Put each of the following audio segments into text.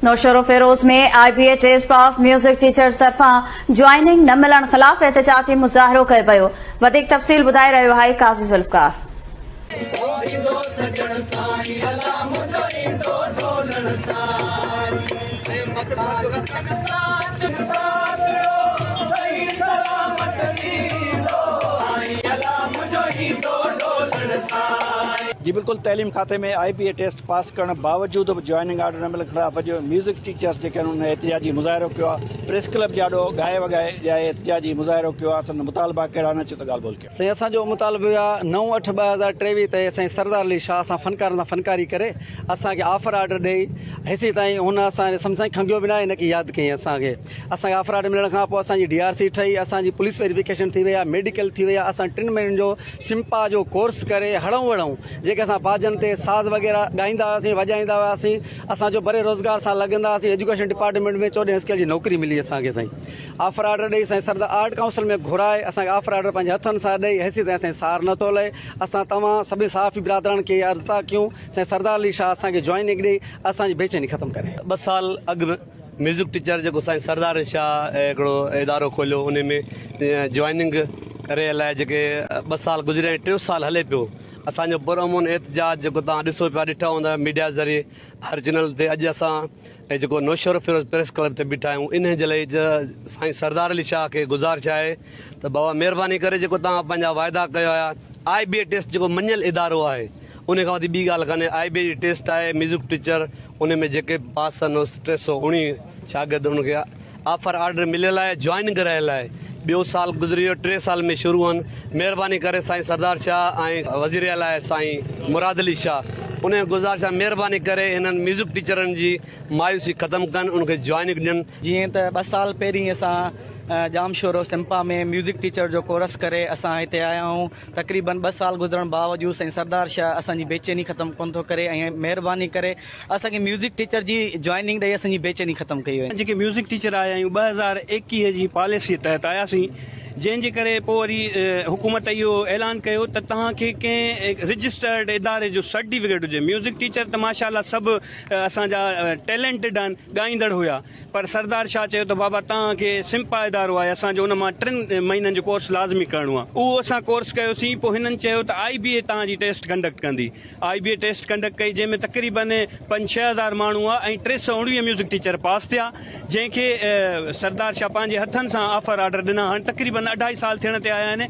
Naushahro Feroze ۾ I B A test pass music teachers طرفان joining نه ملڻ خلاف احتجاجي مظاهرو ڪيو ويو. وڌيڪ تفصيل ٻڌائي رهيو آهي قاضي ذوالفقار. جي بلڪل تعليم کاتي ۾ آء بي اي ٽيسٽ پاس ڪرڻ باوجود به جوائننگ آرڊر نه ملڻ خلاف اڄ ميوزڪ ٽيچرس جيڪي آهن انهن احتجاجي مظاهرو ڪيو آهي پريس ڪلب جي آڏو ڳائي وڳائي ڄائي احتجاجي مظاهرو ڪيو آهي سندن مطالبا ڪهڙا آهن اچو ته ڳالهه ٻولهه ڪيون. سائين اسان جو مطالبو اهو آهي نو اٺ 2023 تي سائين سردار علي شاهه سان فنڪارن سان فنڪاري ڪري اسان کي آفر آرڊر ڏئي هيسين تائين هن اسان جي سمسائين کنگهيو به ناهي نه ڪي ياد ڪيائين اسان کي اسان کي آفر آرڊر ملڻ کان پوء اسان جي ڊي آر سي ٺهي اسان جي پوليس ويريفڪيشن ٿي وئي آهي ميڊيڪل ٿي وئي آهي اسان ٽن مهينن جو سمپا جو ڪورس ڪري هڙئون وڙئون جيڪي اسان باجن تي ساز وغيره ڳائيندا هئاسين وڄائيندا هئاسين اسان جو بري روزگار سان لڳندا هئاسين ايجوڪيشن ڊپارٽمينٽ ۾ چوڏهين اسڪيل جي نوڪري ملي اسان کي سائين آفر آرڊر ڏئي سائين سردار آرٽ ڪائونسل ۾ گهرائي اسان کي آفر آرڊر پنهنجي هٿن سان ڏئي هيسين تائين اسان جي سار نٿو لهي اسان توهان سڀني صحافي برادران کي عرض ٿا ڪيون سائين سردار علي شاهه اسان کي جوائننگ ڏئي اسان جي بيچيني ختم ڪري. ٻه سال اڳ ميوزڪ ٽيچر جيڪو سائين سردار شاهه هڪڙو ادارو کوليو ان ۾ جوائننگ ڪري الائي جيڪي ٻه سال گذريا ۽ ٽيون سال هلي پيو اسان جو پر امن احتجاج جيڪو توهان ڏسو پيا ڏٺا هوندا ميڊيا ذريعي هر چينل تي اڄ اسان جيڪو نوشهروفيروز پريس ڪلب تي بيٺا آهيون انهي جي لاء سائين سردار علي شاهه کي گذارش آهي ته بابا مهرباني ڪري جيڪو توهان پنهنجا واعدا ڪيا هيا آء بي اي ٽيسٽ جيڪو مڃيل ادارو آهي ان کان وڌيڪ ٻي ڳالهه ڪانهي آء بي اي جي ٽيسٽ آهي ميوزڪ ٽيچر ان ۾ جيڪي به پاس آهن 319 شاگرد ان کي آفر آرڊر مليل آهي جوائننگ ڪرايل آهي ٻيو سال گذري ويو ٽي سال ۾ شروع آهن مهرباني ڪري سائين سردار شاهه ۽ وزير اعليٰ سائين مراد علي شاهه ان کي گذارش آهي مهرباني ڪري هنن ميوزڪ ٽيچرن جي مايوسي ختم ڪن ان کي جوائننگ ڏين. جيئن ته ٻه سال پهرين اسان ڄامشورو سمپا ۾ ميوزڪ ٽيچر جو ڪورس ڪري اسان هتي آيا آهيون تقريبن ٻه سال گذرڻ باوجود سائين سردار شاهه اسان جي بيچيني ختم ڪونه ٿو ڪري ۽ مهرباني ڪري اسان کي ميوزڪ ٽيچر جي جوائننگ ڏئي اسان جي بيچيني ختم ڪئي وڃي. جيڪي ميوزڪ ٽيچر آيا آهيون 2021 جي پاليسي تحت آياسين جنهن جي ڪري پوء وري حڪومت اهو اعلان ڪيو ته توهان کي ڪنهن رجسٽرڊ اداري جو سرٽيفڪيٽ هجي ميوزڪ ٽيچر ته ماشاء الله سڀ اسان جا ٽيلنٽڊ آهن ڳائيندڙ هيا پر سردار شاهه چيو ته بابا توهان کي سمپا ادارو آهي اسان جو ان مان ٽن مهينن جو ڪورس لازمي ڪرڻو آهي اهو اسان ڪورس ڪيوسين پوء هنن چيو ته آء بي اي توهان جي ٽيسٽ ڪنڊڪٽ ڪندي آء بي اي ٽيسٽ ڪنڊڪٽ ڪئي جنهن ۾ تقريبن پنج ڇهه هزار ماڻهو هئا ۽ 319 ميوزڪ ٽيچر پاس ٿيا جنهن کي سردار شاهه پنهنجي هٿن سان آفر آرڊر ڏنا هاڻي تقريبن اڍائي سال ٿيڻ تي آيا آهن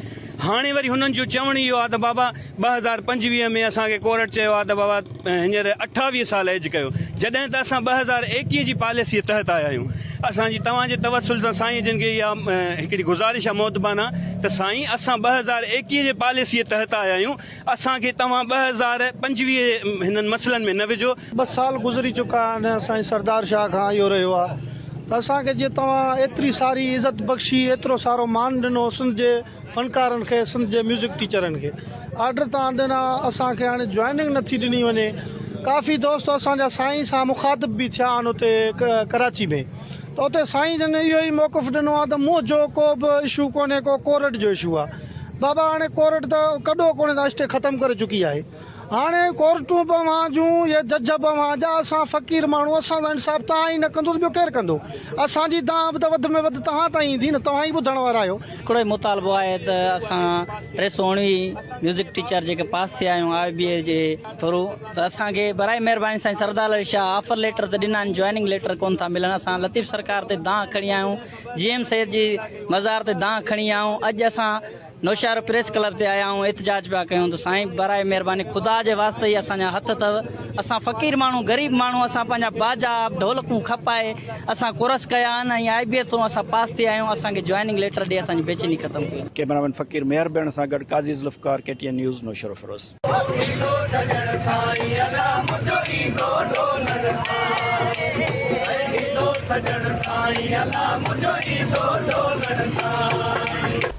هاڻي وري هنن جو چوڻ اهو آهي ته بابا 2025 ۾ اسان کي ڪورٽ چيو آهي ته بابا هينئر 28 سال ايج ڪيو جڏهن ته اسان 2021 جي پاليسيء تحت آيا آهيون اسان جي توهان جي توسل سان سائين جن کي اها هڪڙي گذارش آهي مؤدبانه ته سائين اسان 2021 جي پاليسيء تحت آيا آهيون اسان کي توهان 2025 هنن مسئلن ۾ نه وجهو. ٻه سال گذري چڪا آهن سائين سردار شاهه کان اهو رهيو آهي ته اسان کي جيئن توهان ايتري ساري عزت بخشي ايترو سارو مان ڏنو سنڌ جي فنڪارن کي سنڌ جي ميوزڪ ٽيچرن کي آرڊر توهان ڏنا اسان کي هاڻي جوائننگ نٿي ڏني وڃي ڪافي دوست اسان جا سائين سان مخاطب به ٿيا آهن اتي ڪراچي ۾ ته اتي سائين جن اهو ئي موقف ڏنو آهي ته منهنجو ڪو به اشو ڪونهي ڪو ڪورٽ جو اشو آهي بابا هاڻي ڪورٽ ته ڪڏو ڪونهي ته اسٽي ختم ڪري چڪي آهي هاڻي ڪورٽون به اوهان جون يا جج به اوهان جا، اسان فقير ماڻهو، اسان سان انصاف توهان ئي نه ڪندو ته ٻيو ڪير ڪندو؟ اسان جي دانهن به ته وڌ ۾ وڌ توهان تائين ايندي نه، توهان ئي ٻڌڻ وارا آهيو. هڪڙو ئي مطالبو آهي ته اسان 319 ميوزڪ ٽيچر جيڪي پاس ٿيا آهيون آء بي اي جي ٿرو ته اسان کي برائي مهرباني سائين سردار علي شاهه آفر ليٽر ته ڏنا آهن جوائننگ ليٽر ڪونه ٿا ملن اسان لطيف سرڪار تي دانهن کڻي آيا آهيون جي ايم سيد جي مزار تي دانهن کڻي آيا آهيون اڄ اسان نوشهرو پريس ڪلب تي آيا آهيون احتجاج پيا ڪيون ته سائين برائي مهرباني خدا جي واسطي ئي اسان جا هٿ اٿو اسان فقير ماڻهو غريب ماڻهو اسان پنهنجا باجا ڍولڪون کپائي اسان ڪورس ڪيا آهن ۽ آء بي اي ٿرو اسان پاس ٿي آيا آهيون اسان کي جوائننگ ليٽر ڏئي اسان جي بيچيني ختم ڪيو. ڪئميرا مين فقير ميهر بيڻ سان گڏ Qazi Zulfiqar, K T N news, Naushahro Feroze. سڄڻ سائين الا منهنجو ايندو ڍولڻ سان.